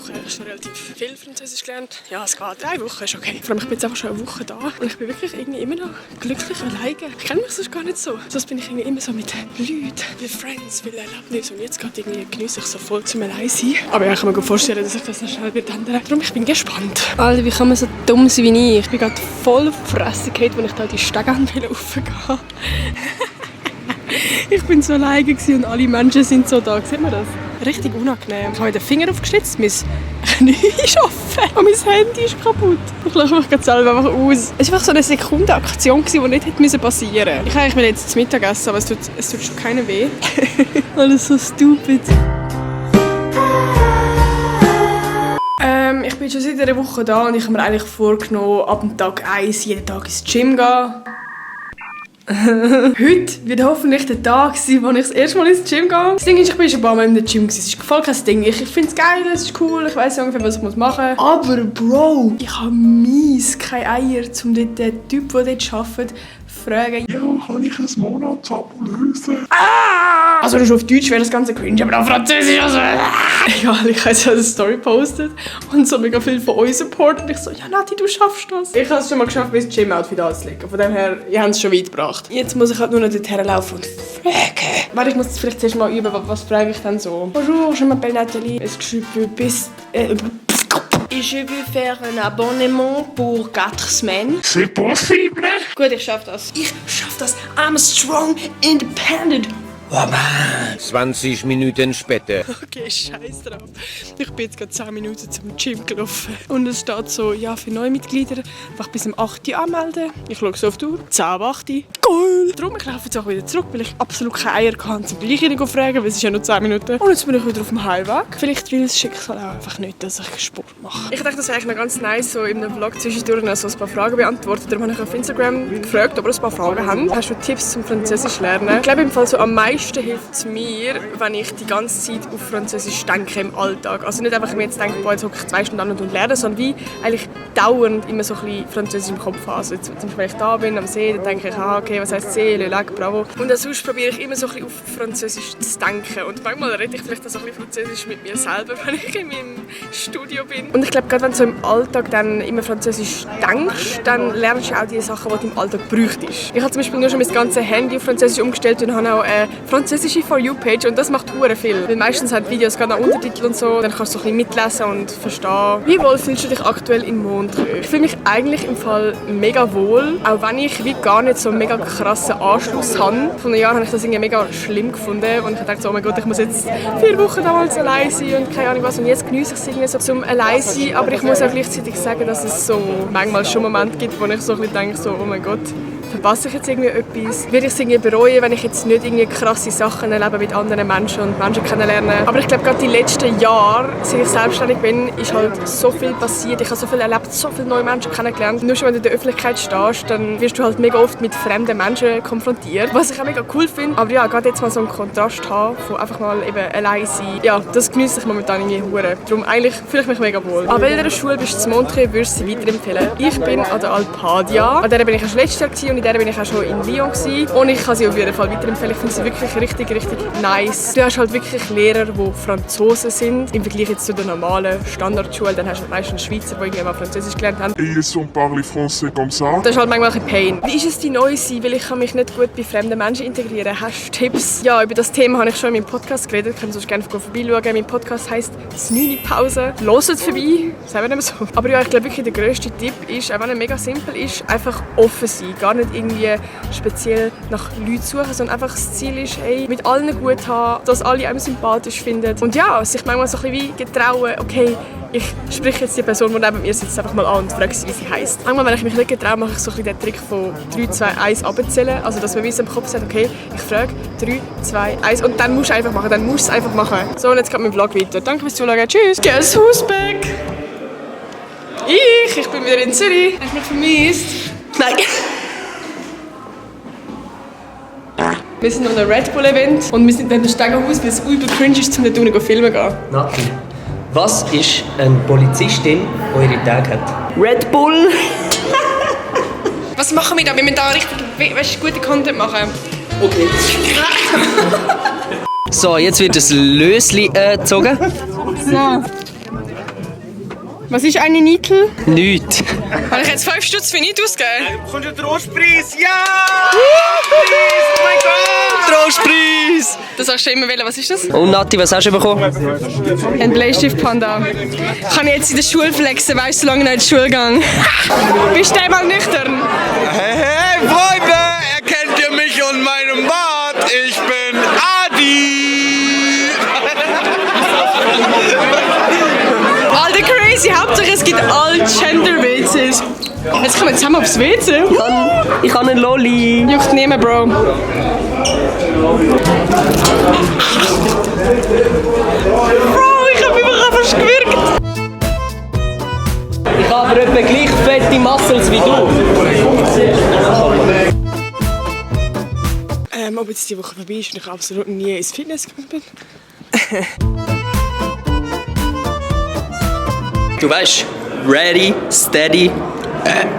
Woche schon relativ viel Französisch gelernt. Ja, es geht. 3 Wochen ist okay. Vor allem, ich bin jetzt einfach schon eine Woche da und ich bin wirklich irgendwie immer noch glücklich alleine. Ich kenne mich sonst gar nicht so. Sonst bin ich irgendwie immer so mit Leuten, mit Friends, will Erlebnis. Und jetzt gerade irgendwie genieße ich so voll zum Alleinsein. Aber ja, ich kann mir gut vorstellen, dass ich das noch schnell wird ändern. Darum, ich bin gespannt. Alter, wie kann man so dumm sein wie ich? Ich bin gerade voll auf die Fresse gefallen, als ich da die Stege raufgehen. Ich bin so alleine und alle Menschen sind so da. Sieht man das? Richtig unangenehm. Ich habe mir den Finger aufgeschnitzt, mein Knie ist offen und mein Handy ist kaputt. Ich lache mich gerade selber einfach aus. Es war einfach so eine Sekundenaktion, die nicht hätte passieren musste. Ich habe mir jetzt zu Mittag essen, aber es tut schon keinen weh. Alles so stupid. Ich bin schon seit einer Woche da und ich habe mir eigentlich vorgenommen, ab dem Tag 1 jeden Tag ins Gym gehen. Heute wird hoffentlich der Tag sein, wo ich das erste Mal ins Gym gehe. Das Ding ist, ich bin schon ein paar Mal in der Gym. Es ist voll kein Ding. Ich finde es geil, es ist cool, ich weiss ungefähr, was ich machen muss. Aber Bro, ich habe keine Eier, um den Typ, der dort arbeitet, zu fragen. Ja, kann ich ein Monatsabo lösen? Also nur auf Deutsch wäre das Ganze cringe, aber auf Französisch also... Egal, ich habe jetzt eine Story gepostet und so mega viel von euch supportet. Und ich so, ja Nati, du schaffst das. Ich habe es schon mal geschafft, mein Gym-Outfit anzulegen. Von dem her, ihr habt es schon weit gebracht. Jetzt muss ich halt nur noch dorthin laufen und fragen. Warte, ich muss jetzt vielleicht zuerst mal üben, was frage ich dann so? Bonjour, je m'appelle Nathalie. Est-ce que je peux je veux faire un abonnement pour 4 semaines. C'est possible. Gut, ich schaffe das. Ich schaffe das. I'm a strong, independent woman. 20 Minuten später. Okay, scheiß drauf. Ich bin jetzt gerade 10 Minuten zum Gym gelaufen. Und es steht so, ja, für neue Mitglieder einfach bis um 8 Uhr anmelden. Ich schaue so auf die Uhr. 10 ab 8 Uhr. Geil! Darum, ich laufe jetzt auch wieder zurück, weil ich absolut keine Eier hatte, zum gleich ihn fragen, weil es ist ja nur 10 Minuten. Und jetzt bin ich wieder auf dem Heimweg. Vielleicht will das Schicksal auch einfach nicht, dass ich Sport mache. Ich dachte, das wäre eigentlich noch ganz nice, so in einem Vlog zwischendurch noch so ein paar Fragen beantworten. Darum habe ich auf Instagram gefragt, ob ihr ein paar Fragen habt. Hast du Tipps zum Französisch lernen? Ich glaube, im Fall so am meisten hilft es mir, wenn ich die ganze Zeit auf Französisch denke im Alltag. Also nicht einfach mir jetzt denke, boah, jetzt hocke ich 2 Stunden an und lerne, sondern wie eigentlich dauernd immer so ein bisschen Französisch im Kopf habe. Also jetzt, zum Beispiel, wenn ich da bin am See, dann denke ich, okay, was heisst See, le lac, bravo. Und sonst probiere ich immer so ein bisschen auf Französisch zu denken. Und manchmal rede ich vielleicht auch so ein bisschen Französisch mit mir selber, wenn ich in meinem Studio bin. Und ich glaube, gerade wenn du so im Alltag dann immer Französisch denkst, dann lernst du auch die Sachen, die du im Alltag bräuchtest. Ich habe zum Beispiel nur schon mein ganzes Handy auf Französisch umgestellt und habe auch eine französische For You-Page und das macht hure viel. Weil meistens haben Videos gerade noch Untertitel und so, dann kannst du so ein bisschen mitlesen und verstehen. Wie wohl fühlst du dich aktuell in Montreux? Ich fühle mich eigentlich im Fall mega wohl, auch wenn ich wie gar nicht so einen mega krassen Anschluss habe. Vor einem Jahr habe ich das irgendwie mega schlimm gefunden und ich dachte so, oh mein Gott, ich muss jetzt 4 Wochen damals allein sein und keine Ahnung was. Und jetzt genieße ich es irgendwie so zum allein sein, aber ich muss auch gleichzeitig sagen, dass es so manchmal schon Momente gibt, wo ich so ein bisschen denke, so, oh mein Gott, verpasse ich jetzt irgendwie etwas? Würde ich es irgendwie bereuen, wenn ich jetzt nicht irgendwie krasse Sachen erlebe mit anderen Menschen und Menschen kennenlernen? Aber ich glaube, gerade die letzten Jahre, seit ich selbstständig bin, ist halt so viel passiert. Ich habe so viel erlebt, so viele neue Menschen kennengelernt. Nur schon, wenn du in der Öffentlichkeit stehst, dann wirst du halt mega oft mit fremden Menschen konfrontiert. Was ich auch mega cool finde. Aber ja, gerade jetzt mal so einen Kontrast haben, von einfach mal eben allein sein. Ja, das genieße ich momentan irgendwie hure. Darum eigentlich fühle ich mich mega wohl. An welcher Schule bist du in Montreux, würdest du sie weiterempfehlen? Ich bin an der Alpadia. An der bin ich erst letztes Jahr gewesen, und in der bin ich auch schon in Lyon gewesen. Und ich kann sie auf jeden Fall weiterempfehlen. Ich finde sie wirklich richtig nice. Du hast halt wirklich Lehrer, die Franzosen sind. Im Vergleich jetzt zu der normalen Standardschule, dann hast du halt meistens Schweizer, die irgendwie mal Französisch gelernt haben. Et ils sont parlé français comme ça. Das ist halt manchmal ein Pain. Wie ist es die neu sein? Weil ich kann mich nicht gut bei fremden Menschen integrieren. Hast du Tipps? Ja, über das Thema habe ich schon in meinem Podcast geredet. Könnt ihr sonst gerne vorbeischauen. Mein Podcast heisst «9 Pause». Hört vorbei. Sagen wir nicht mehr so. Aber ja, ich glaube wirklich, der grösste Tipp ist, auch wenn er mega simpel ist, einfach offen sein. Gar nicht irgendwie speziell nach Leuten suchen, sondern einfach das Ziel ist, hey, mit allen gut haben, dass alle einem sympathisch finden. Und ja, sich manchmal so ein bisschen wie getrauen, okay, ich spreche jetzt die Person, die neben mir sitzt, einfach mal an und frage sie, wie sie heisst. Manchmal, wenn ich mich nicht getraue, mache ich so ein bisschen den Trick von 3, 2, 1 abzählen. Also, dass man wie so im Kopf sagt, okay, ich frage 3, 2, 1 und dann musst du einfach machen, dann musst du es einfach machen. So, und jetzt geht mein Vlog weiter. Danke fürs Zuschauen. Tschüss. Guess who's back? Ich bin wieder in Zürich. Hast du mich vermisst? Nein. Wir sind an einem Red Bull Event und wir sind in dem Stegenhaus, weil es übel cringe ist, um dort unten filmen zu gehen. Nati, was ist eine Polizistin, die ihre Tage hat? Red Bull. Was machen wir da? Wir müssen da richtig gute Content machen. Okay. So, jetzt wird das Lösli gezogen. So. Was ist eine Nitel? Nichts. Habe ich jetzt 5 Stutz für nichts ausgegeben? Kommt der Trostpreis? Ja! Oh mein Gott! Trostpreis! Das sagst du immer wählen. Was ist das? Und Nati, was hast du bekommen? Ein Bleistift-Panda. Kann ich jetzt in der Schule flexen, weißt du, so lange nicht in die Schule gegangen. Bist du einmal nüchtern? Hey, Freunde! Erkennt ihr mich und meinen Bart? Ich bin Adi! Alter, crazy. Hauptsache es gibt all Gender-WCs. Jetzt kommen wir zusammen aufs WC. Ich habe einen Lolli. Juckt nehmen, Bro. Bro, ich hab mich fast gewürgt. Ich habe aber etwa gleich fette Muscles wie du. Ob jetzt die Woche vorbei ist und ich absolut nie ins Fitness gegangen bin. Du weißt, ready, steady.